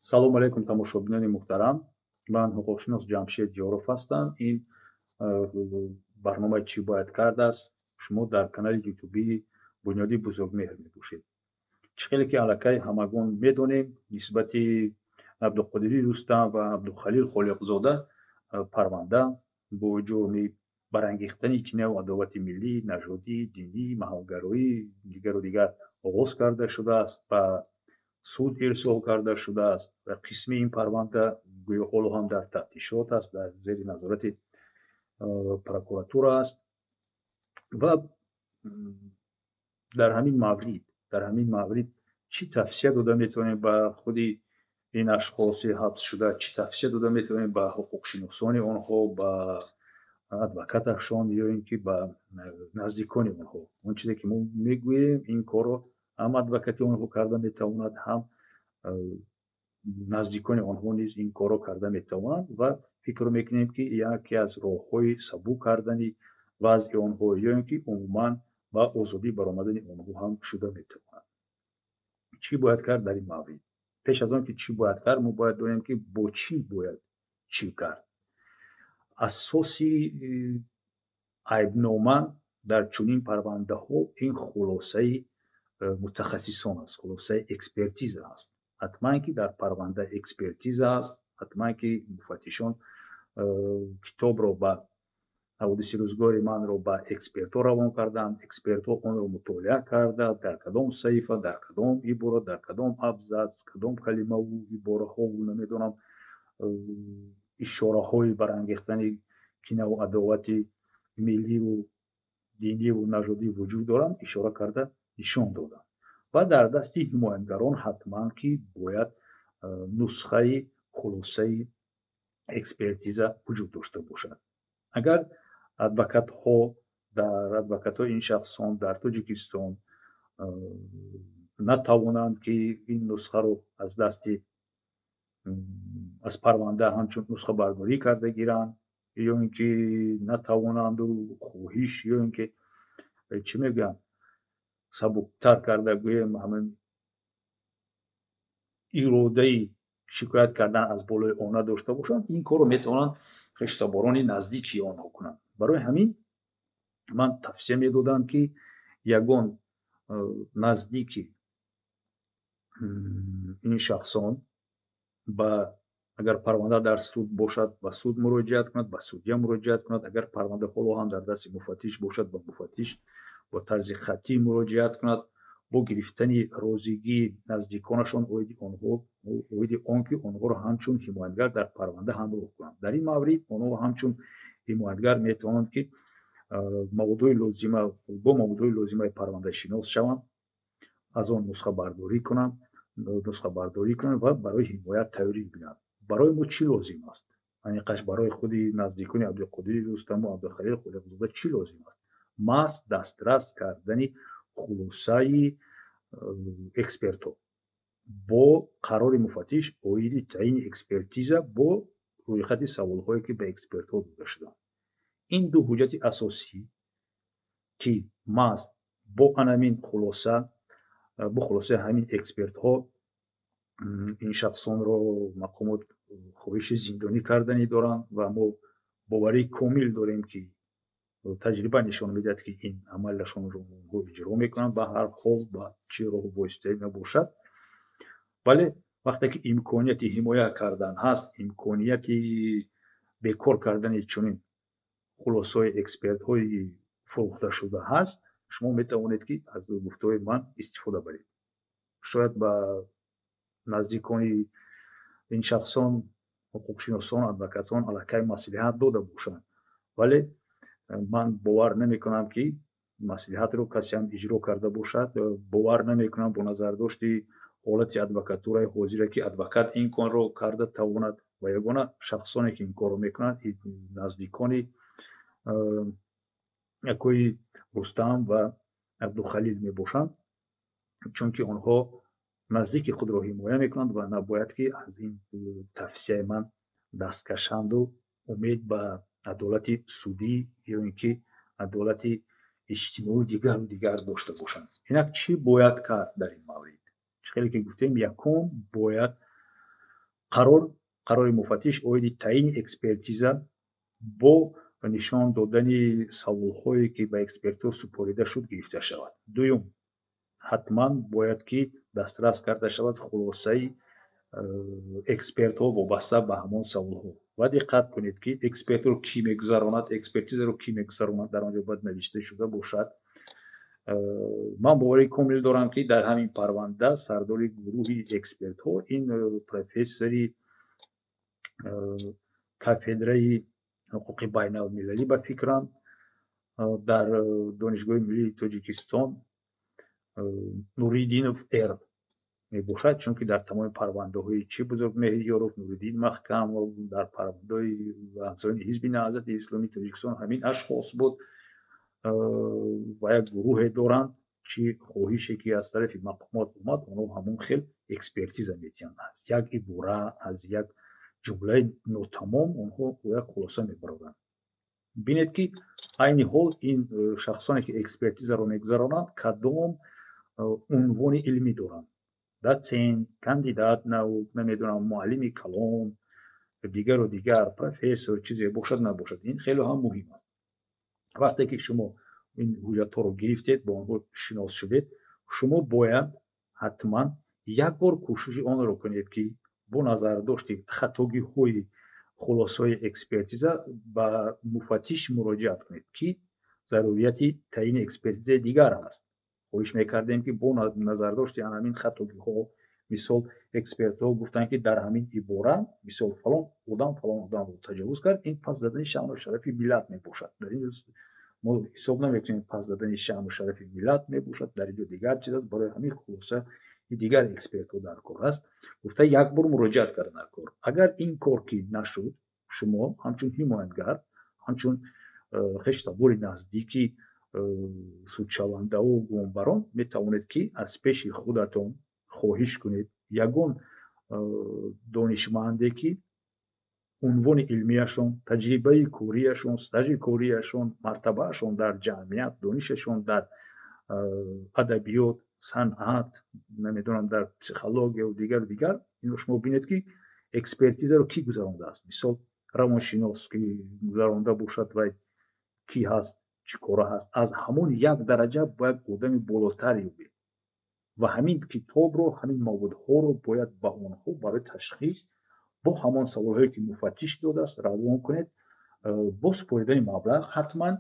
Салому алайкум, тамошобинони муҳтарам. Ман ҳуқуқшинос Ҷамшед Ёров ҳастам. Ин барномаи «Чӣ бояд кард» аст. Шумо дар канали ютубии Бунёди Бузургмеҳр мебошед. Чӣ хеле ки аллакай ҳамагон медонем, нисбати Абдуқодири Рустам ва Абдухалил Холиқзода парванда бо ҷурми барангехтани кинаву адовати миллӣ, нажодӣ, динӣ, маҳалгароӣ, дигару дигар оғоз карда шудааст ва суд ирсол карда шудааст ва қисми ин парванда гӯё ҳоло ҳам дар тафтишот аст, дар зери назорати прокуратура аст. Ва дар ҳамин маврид чӣ тавсия дода метавонем ба худи ин ашхоси ҳабсшуда, чӣ тавсия дода метавонем ба ҳуқуқшиносони онҳо, ба адвокаташон ё ин ки ба наздикони онҳо? Он чизе ки мо мегӯем, ин корро ҳам адвокати онҳо карда метавонад, ҳам наздикони онҳо низ ин корро карда метавонанд. Ва фикр мекунем, ки яке аз роҳҳои сабук кардани вазъи онҳо ё ин ки умуман ба озодӣ баромадани онҳо ҳам шуда метавонад. Чӣ бояд кард дар ин маврид? Пеш аз он ки чӣ бояд кард, мо бояд донем, ки бо чӣ бояд чӣ кард. Асоси айбнома дар чунин парвандаҳо ин хулосаи мутахассисон аст, хулосаи экспертиза аст. Ҳатман ки дар парванда экспертиза аст, ҳатман ки муфаттишон китобро ба ҳаводиси рӯзгори манро ба экспертҳо равон карданд. Экспертҳо онро мутолиа карда, дар кадом саҳифа, дар кадом ибора, дар кадом абзац, кадом калимаву ибораҳову, намедонам, ишораҳои барангехтани кинаву адовати милливу диниву нажодӣ вуҷуд доранд, ишора карда нишон доданд. Ва дар дасти ҳимоятгарон ҳатман ки бояд нусхаи хулосаи экспертиза вуҷуд дошта бошад. Агар адвокатҳо дар адвокатҳои ин шахсон дар Тоҷикистон натавонанд, ки ин нусхаро аз дасти аз парванда ҳамчун нусхабардорӣ карда гиранд, ё ин ки натавонанду хоҳиш, ё ин ки, чӣ мегӯянд, сабуктар карда гӯем, ҳамин иродаи шикоят кардан аз болои он надошта бошанд, ин корро метавонанд хештаборони наздики онҳо кунанд. Барои ҳамин ман тавсия медодам, ки ягон наздики ин шахсон ба, агар парванда дар суд бошад, ба суд муроҷиат кунад, ба судья муроҷиат кунад. Агар парванда ҳоло ҳам дар дасти муфаттиш бошад, ба муфаттиш бо тарзи хаттӣ муроҷиат кунад, бо гирифтани розигии наздиконашон оиди онҳо, оиди он ки онҳоро ҳамчун ҳимоятгар дар парванда ҳамроҳ кунанд. Дар ин маврид онҳо ҳамчун ҳимоятгар метавонанд, ки маводҳои лозима, бо маводҳои лозимаи парванда шинос шаванд, аз он нусхабардорӣ кунанд ва барои ҳимоят тайёрӣ бинанд. Барои мо чӣ лозим аст? Аниқаш, барои худи наздикони Абдуқодири Рустаму Абдухалил Холиқзода чӣ лозим аст? Маҳз дастрас кардани хулосаи экспертҳо бо қарори муфаттиш оиди таъйини экспертиза, бо рӯйхати саволҳое, ки ба экспертҳо дода шуданд. Ин ду ҳуҷҷати асосӣ, ки маҳз бо анамин хулоса, бо хулосаи ҳамин экспертҳо ин шахсонро мақомот хоҳиши зиндонӣ карданӣ доранд. Ва мо боварии комил дорем, ки таҷриба нишон медиҳад, ки ин амалашонро онҳо иҷро мекунанд, ба ҳар ҳол, ба чӣ роҳу воситае набошад. Вале вақте ки имконияти ҳимоя кардан ҳаст, имконияти бекор кардани чунин хулосаҳои экспертҳои фурӯхташуда ҳаст, шумо метавонед, ки аз гуфтаҳои ман истифода баред. Шояд ба наздикони ин шахсон ҳуқуқшиносон, адвокатон аллакай маслиҳат дода бошанд, вале ман бовар намекунам, ки маслиҳатро касе ҳам иҷро карда бошад. Бовар намекунам, бо назардошти ҳолати адвокатураи ҳозира, ки адвокат ин корро карда тавонад. Ва ягона шахсоне, ки ин корро мекунанд, наздикони якои Рустам ва Абдухалил мебошанд, чунки онҳо наздики худро ҳимоя мекунанд ва набояд, ки аз ин тавсияи ман даст кашанду умед ба адолати судӣ ё ин ки адолати иҷтимоию дигару дигар дошта бошанд. Инак, чӣ бояд кард дар ин маврид? Чӣ хеле ки гуфтем, якум, бояд Қарори муфаттиш оиди таъини экспертиза бо нишон додани саволҳое, ки ба экспертҳо супорида шуд, гирифта шавад. Дуюм, ҳатман бояд ки дастрас карда шавад хулосаи экспертҳо вобаста ба ҳамон саволҳо. Ва диққат кунед, ки экспертро кӣ мегузаронад, экспертизаро кӣ мегузаронад, дар он ҷо бояд навишта шуда бошад. Ман боварии комил дорам, ки дар ҳамин парванда сардори гурӯҳи экспертҳо ин профессори кафедраи ҳуқуқи байналмилалӣ, ба фикрам, дар Донишгоҳи миллии Тоҷикистон Нуриддинов Р мебошад, чунки дар тамоми парвандаҳои чӣ Бузургмеҳри Ёров, Нуриддин Маҳкамов, дар парвандаҳои аъзоёни Ҳизби Наҳзати Исломии Тоҷикистон ҳамин ашхос буд ва як гурӯҳе доранд. Чӣ хоҳише ки аз тарафи мақомот омад, онҳо ҳамон хел экспертиза медиҳанд. Аз як ибора, аз як ҷумлаи нотамом онҳо як хулоса мебароранд. Бинед, ки айни ҳол ин шахсоне, ки экспертизаро мегузаронанд, кадом унвони илмӣ доранд: доцент, кандидат наук, намедонам, муаллими калон, дигару дигар, профессор, чизе бошад набошад. Ин хеле ҳам муҳим аст. Вақте ки шумо ин ҳуҷҷатҳоро гирифтед, бо онҳо шинос шудед, шумо бояд ҳатман як бор кӯшиши онро кунед, ки бо назардошти хатогиҳои хулосаҳои экспертиза ба муфаттиш муроҷиат кунед, ки зарурияти таъини экспертизаи дигар ҳаст. Хоҳиш мекардем, ки бо назардошти ҳамин хатогиҳо, мисол, экспертҳо гуфтанд, ки дар ҳамин ибора, мисол, фалон одам фалон одамро таҷовуз кард, ин пас задани шаъну шарафи миллат мебошад. Дар ин мо ҳисоб намекунем, пас задани шаъну шарафи миллат мебошад, дар инҷо дигар чиз аст, барои ҳамин хулоса дигар экспертҳо дар кор аст, гуфта як бор муроҷиат карда дар кор. Агар ин кор ки нашуд, шумо ҳамчун ҳимоятгар, ҳамчун хештабори наздики судшавандаву гумонбарон метавонед, ки аз пеши худатон хоҳиш кунед ягон донишманде, ки унвони илмияшон, таҷрибаи кориашон, стажи кориашон, мартабаашон дар ҷамъият, донишашон дар адабиёт, санъат, намедонам, дар психологияву дигару дигар. Инро шумо бинед, ки экспертизаро кӣ гузарондааст, мисол, равоншинос ки гузаронда бошад, вай кӣ ҳаст, чӣ кора ҳаст. Аз ҳамон як дараҷа бояд одами болотар ёбед ва ҳамин китобро, ҳамин маводҳоро бояд ба онҳо барои ташхис бо ҳамон саволҳое, ки муфаттиш додааст, равон кунед бо супоридани маблағ ҳатман,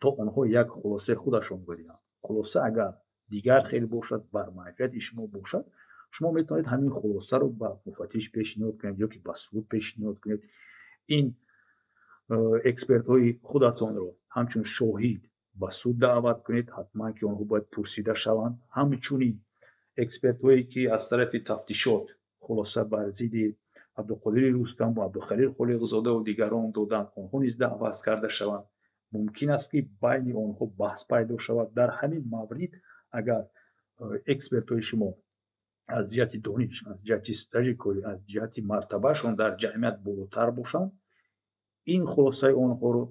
то онҳо як хулосаи худашонро диҳанд. Хулоса агар дигар хел бошад, бар манфиати шумо бошад, шумо метавонед ҳамин хулосаро ба муфаттиш пешниҳод кунед ё ки ба суд пешниҳод кунед. Ин экспертҳои худатонро ҳамчун шоҳид ба суд даъват кунед, ҳатман ки онҳо бояд пурсида шаванд. Ҳамчунин экспертҳое, ки аз тарафи тафтишот хулоса бар зидди Абдуқодири Рустаму Абдухалил Холиқзодаву дигарон доданд, онҳо низ даъват карда шаванд. Мумкин аст, ки байни онҳо баҳс пайдо шавад. Дар ҳамин маврид агар экспертҳои шумо аз ҷиҳати дониш, аз ҷиҳати стажи корӣ, аз ҷиҳати мартабаашон дар ҷамъият болотар бошанд, ин хулосаи онҳоро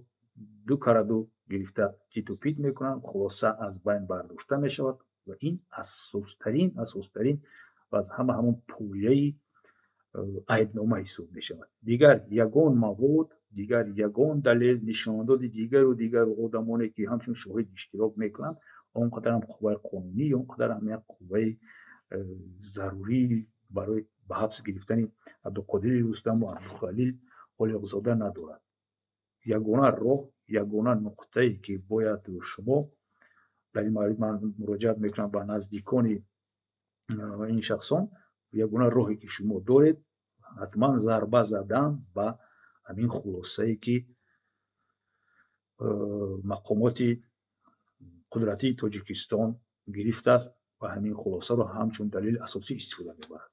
ду караду гирифта титу пит мекунанд, хулоса аз байн бардошта мешавад ва ин асостарин ва аз ҳама ҳамон пояи айбнома ҳисоб мешавад. Дигар ягон мавод, дигар ягон далел, нишондоди дигару дигару одамоне, ки ҳамчун шоҳид иштирок мекунанд, он қадарам қувваи қонунӣ, он қадарам як қувваи зарурӣ барои ба ҳабс гирифтани Абдуқодири Рустаму Абдухалил Холиқзода надорад. Ягона роҳ, ягона нуқтае, ки бояд шумо дар ин маврид, ман муроҷиат мекунам ба наздикони ин шахсон, ягона роҳе, ки шумо доред, ҳатман зарба задан ба ҳамин хулосае, ки мақомоти қудратии Тоҷикистон гирифтааст ва ҳамин хулосаро ҳамчун далели асосӣ истифода мебарад.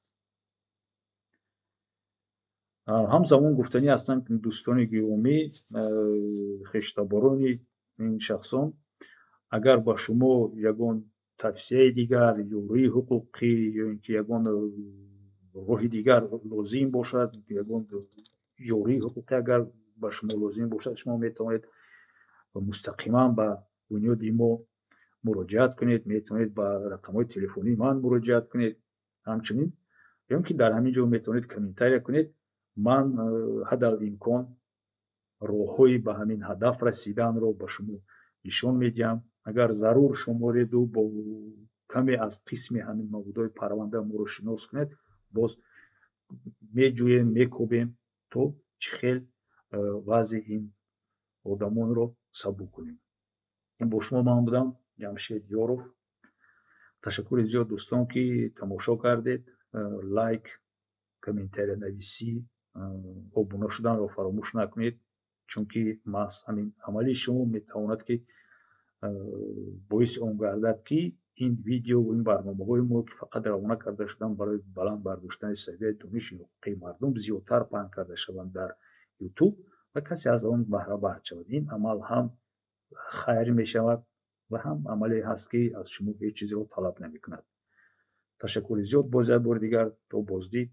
Ҳамзамон гуфтанӣ ҳастам, ки дӯстони гиромӣ, хештаборони ин шахсон, агар ба шумо ягон тавсияи дигар, ёрии ҳуқуқӣ ё ин ки ягон роҳи дигар лозим бошад, ягон ёрии ҳуқуқӣ агар ба шумо лозим бошад, шумо метавонед мустақиман ба бунёди мо муроҷиат кунед, метавонед ба рақамҳои телефонии ман муроҷиат кунед. Ҳамчунин Ё ки дар ҳамин ҷо метавонед комментария кунед. Ман ҳадал имкон роҳҳои ба ҳамин ҳадаф расиданро ба шумо нишон медиҳам. Агар зарур шумореду бо каме аз қисми ҳамин маводҳои парванда моро шинос кунед, боз меҷӯем, мекобем, то чӣ хел вазъи ин одамонро сабук кунем. Бо шумо ман будам Ҷамшед Ёров. Ташаккури зиёд, дӯстон, ки тамошо кардед. Лайк, комментариянависӣ, обуна шуданро фаромӯш накунед, чунки маҳз ҳамин амали шумо метавонад, ки боиси он гардад, ки ин видео, ин барномаҳои мо, ки фақат равона карда шуданд барои баланд бардоштани савияи дониши ҳуқуқии мардум, зиёдтар паҳн карда шаванд дар Ютуб ва касе аз он баҳрабард шавад. Ин амал ҳам хайр мешавад ва ҳам амале ҳаст, ки аз шумо ҳеҷ чизеро талаб намекунад. Ташаккури зиёд боз як бори дигар, то боздид.